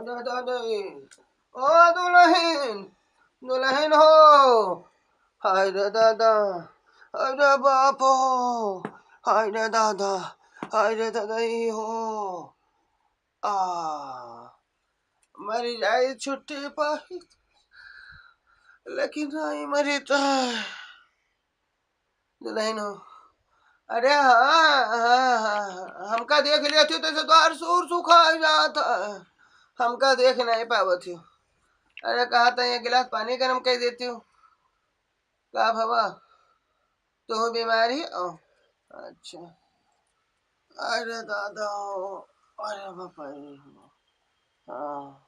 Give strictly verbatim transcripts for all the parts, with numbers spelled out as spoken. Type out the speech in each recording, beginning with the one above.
दादा रे, ओ दुलहिन, दुलहिन हो, हाय रे दादा, हाय रे बाप हो, हाय रे दादा, हाय रे दादा ई हो। आ, मरि जाई छुट्टी पाई, लेकिन नाहीं मरी त दुलहिन हो। अरे हाँ, हाँ, हाँ, हाँ, हमका देख लेती तो से तोहार सूर सुखाई जात है। हमका देख नाहीं पावत हो। अरे कहा था ये गिलास पानी गरम कर देती हूँ। का भवा, तू बीमारी हो? अच्छा। अरे दादा, अरे बाप रे। हाँ।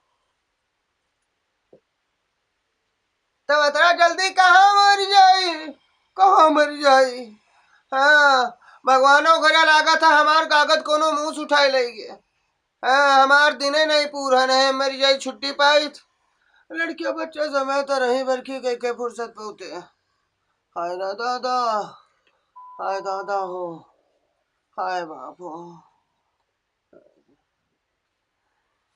तब इतना जल्दी कहाँ मर जाई, कहाँ मर जाई? हाँ, भगवानो करे लागत है हमार कागज कोनो मुंह से उठाए लेगे। हाँ, हमार दिने नहीं पूरन है, मर जाई छुट्टी पाइत। लड़किया बच्चा समय तो रही बरखी कई के फुर्सत पौते। हाय रे दादा, हाय दादा हो, हाय बाप हो।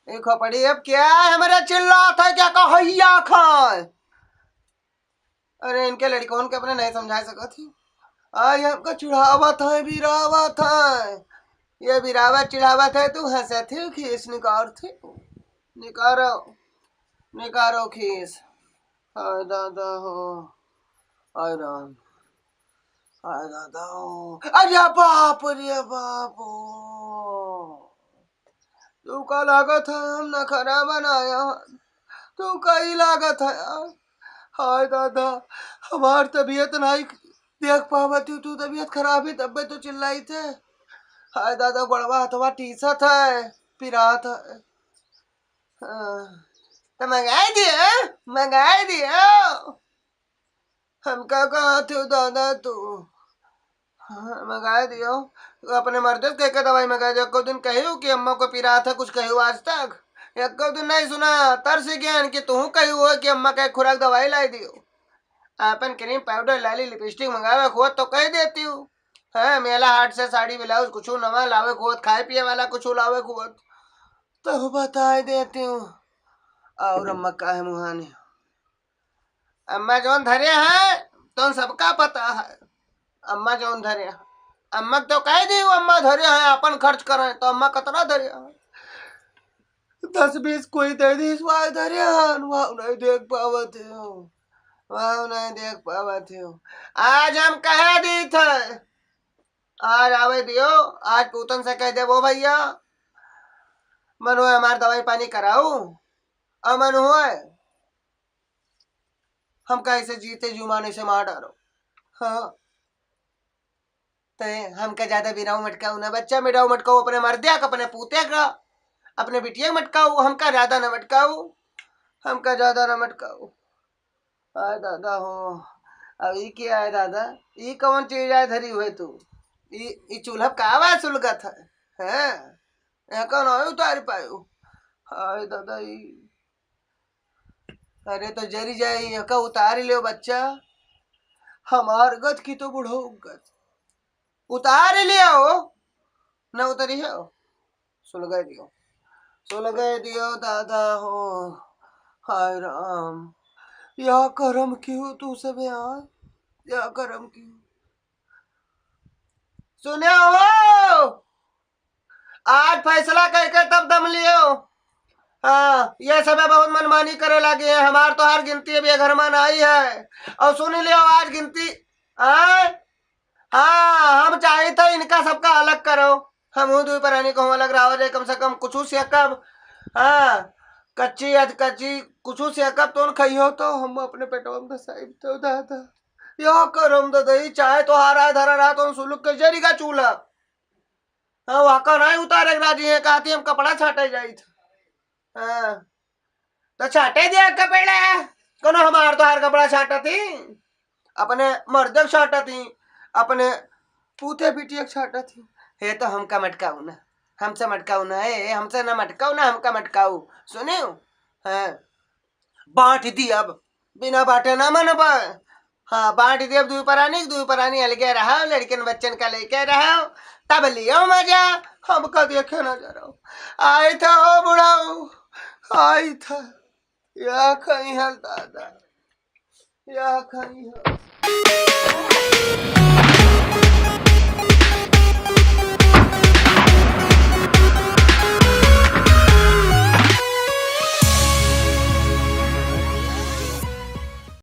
ए खोपड़ी, अब क्या है, हमरे चिल्लात है क्या, कहैया खाए? अरे इनके लड़कौन के अपने नहीं समझा सकत ही। आई हमका चिढ़ावत है, बिरावत है। ये बिरावत चिढ़ावत है, तू हंसत ही, खीस निकारत ही। निकारो, निकारो खीस। हाय दादा हो, हाय राम, हाय दादा हो। अरे बाप रे बाप हो। तू का लागत है हम नखरा बनाया? तू का ही लागत है यार? हाय दादा, हमार तबीयत नहीं देख पावत हूँ, तू तबीयत खराब है तब्बे तो चिल्लाई थे। हाय दादा, गोड़वा हथवा टीसत है, पिरात है। हाँ, तो मंगाए दियो, मंगाए दियो। हमका कहा थे दादा तू? हाँ, मंगाए दियो। अपने मर्दे से कह के दवाई मंगाए दियो। एको दिन कहियो कि अम्मा को पिरात है, कुछ कहियो आज तक? एको दिन नहीं सुना, तरस गया कि तू कहियो हो कि अम्मा का एक खुराक दवाई लाई दियो। आपन क्रीम पाउडर लाली लिपस्टिक मंगावे को होत तो कह देती हूँ। हाँ, मेला हाट से साड़ी ब्लाउज कुछ नवा लावे को होत, खाए पिए वाला कुछ लावे को होत तो बताए देती हूँ। और अम्मा काहे मुहानी? अम्मा जौन धरे हैं, तौन सबका पता है। अम्मा जौन धरे हैं, अम्मा तो कह दी, अम्मा धरे हैं, अपन खर्च करें, तो अम्मा कतना धरे हैं? दस बीस कोई दे दी, वह धरे हैं, वह नहीं देख पावत हो, वह नहीं देख पावत हो। आज हम कह दी थे, आज आवे दियो, आज पूतन से कह दे, वो भैया, मनो हमार दवाई पानी कराऊ, अमन होए, हमका ऐसे जीते जुमान ऐसे मार डारो। हाँ, ते हमका ज्यादा बिराऊ मटकाऊ ना, बच्चा बिराऊ मटकाऊ, अपने मर्दिया का, अपने पूते का, अपने बिटिया का मटकाऊ, हमका ज्यादा ना मटकाऊ, हमका ज्यादा ना मटकाऊ। हाय दादा हो, अब ई क्या है दादा? ई कौन चीज आय धरी हुए तू? ई, ई चूल्हा का आवाज सुलगत है? हैं? यहाँ कौन है उतार पायो? हाय दादा ई। अरे तो जरी जाए, यहाँ का उतार लियो बच्चा। हमार गत की तो बुढ़ऊ गत। उतार लियो, न उतरी हो। सुलगाई दियो, सुलगाई दियो दादा हो। हाय राम, या करम क्यों तू सब यार, या करम क्यों? सुने हो, आज फैसला करके तब दम लियो। हाँ, ये सब बहुत मनमानी करे लगे हैं। हमार तो हर गिनती अब ये घर में आई है। और सुन लियो, आज गिनती, हाँ, हाँ, हम चाहित है इनका सबका अलग करो। हमहू दुई परानी कहूँ अलग रहा जाए, कम से कम कुछ सेकब। हाँ, कच्ची अध कच्ची कुछ सेकब तो न खइहो तो हम अपने पेटवा में धसाइब तो दादा। यो करम दादा, ई चाहे तो हारा धरा रहा तो सुलुक के जरी का चूल्हा। हाँ, वहाँ का नहीं उतारे के राजी है, कहती हम कपड़ा छाटे जाइत। हाँ, तो छाटे दिया कपड़ा, कोनो हमार तोहार कपड़ा छाटत ही, अपने मर्दे के छाटत ही, अपने पूते बिटिया के छाटत ही। हे तो हमका मटकाऊ ना, हमसे मटकाऊ ना, हे हमसे ना मटकाऊ ना, हमका मटकाऊ। सुनियो, हाँ, बांट दी अब, बिना बांटे ना मनबा। हाँ, बांट दी अब, दुई परानी, दुई परानी अलगे रहा, लड़कन बच्चन का लेके रहा, तब लियो मजा, हमका देखे ना जरा। आए था ओ बुढ़ाऊ, आई था, या खइहैं दादा, या खइहैं।